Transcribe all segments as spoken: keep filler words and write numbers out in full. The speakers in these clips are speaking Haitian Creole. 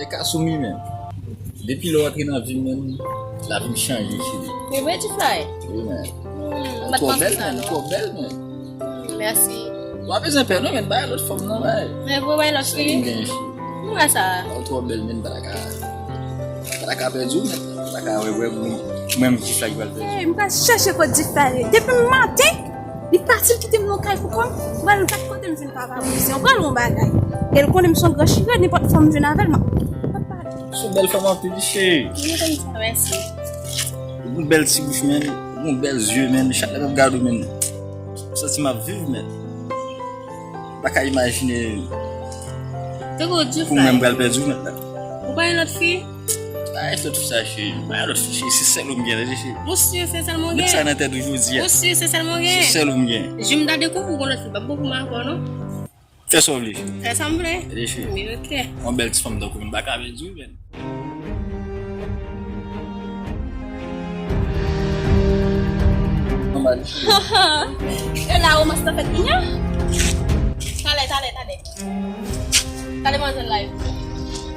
E Kasumi menm. Depi lè w antre nan vi m menm, lavi m chanje, cheri. E vre, G-Fly? Wi, men. Hmm, ou twò bèl, men. Ou twò bèl, men. Hmm, mèsi. Ou pa bezwen pè non, men, bay lòt fanm nan, bay. Men vre, bay lòt fi. Sa ki gen, cheri? M wè sa. Ou twò bèl, men, m pa ta ka, m pa ta ka pèdi w, men. M pa ta ka wè, wè, mwen, mwen, G-Fly ki pral pèdi w. Ey, m pral chèche kot G-Fly ye. Depi maten, li pati, li kite m nan kay pou kò m. M pral gad kote m jwenn papa Bouzen. Ou pral wè yon bagay. E l konnen m se yon gran chirè, nenpòt fanm m jwenn avè l, m ap, m ap pale. Se yon bèl fanm anpil, cheri. M konn sa, mèsi. Yon bèl ti bouch, men. Yon bèl zye, men. Chak lè m ap gade w, men. M santi m ap viv, men. M pa ka imajine pou mwen m pral pèdi w, men la. Ou pa gen lòt fi? Pa gen lòt fi sa, cheri. Pa gen lòt fi, cheri. Se sèl ou m gen, tande, cheri. Ou si se sèl mwen gen? Met sa nan tèt ou jodi a. Ou si se sèl mwen gen? Se sèl ou m gen. Jim ta dekouvri w gon lòt fi, pa bon pou mwen ankò, non. Fè sa w vle. Fè sa m vle. Tande, cheri. Wi, ok. Yon bèl ti fanm tankou m, m pa ka pèdi w, men. Nòmal, cheri. E la, romans lan fèt kounya? Talè, talè, talè. Talè, manzèl la.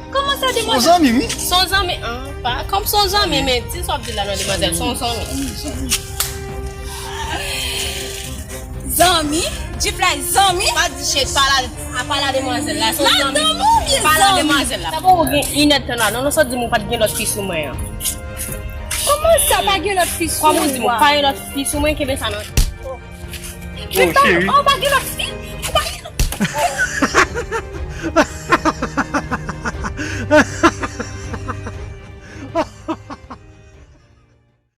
Kòman sa, demwazèl? Se yon zanmi, wi. Se yon zanmi, an, pa, kòm se yon zanmi, men di sa w ap di la, non, demwazèl, se yon zanmi. Zanmi, zanmi. Zanmi? Pa di shit, pa la, a pa la demwazèl la, se yon zanmi. Madanm ou byen zanmi? Pa la demwazèl la. Sa pa ou gen inèdtan la, non, non, sa w di m ou pa t gen lòt fi sou mwen an. Kòman sa pa gen lòt fi sou ou? Kòman ou di m ou pa gen lòt fi sou mwen, kenbe sa nan. Victor, cheri. Oh, pa gen lòt fi? Ou pa gen lòt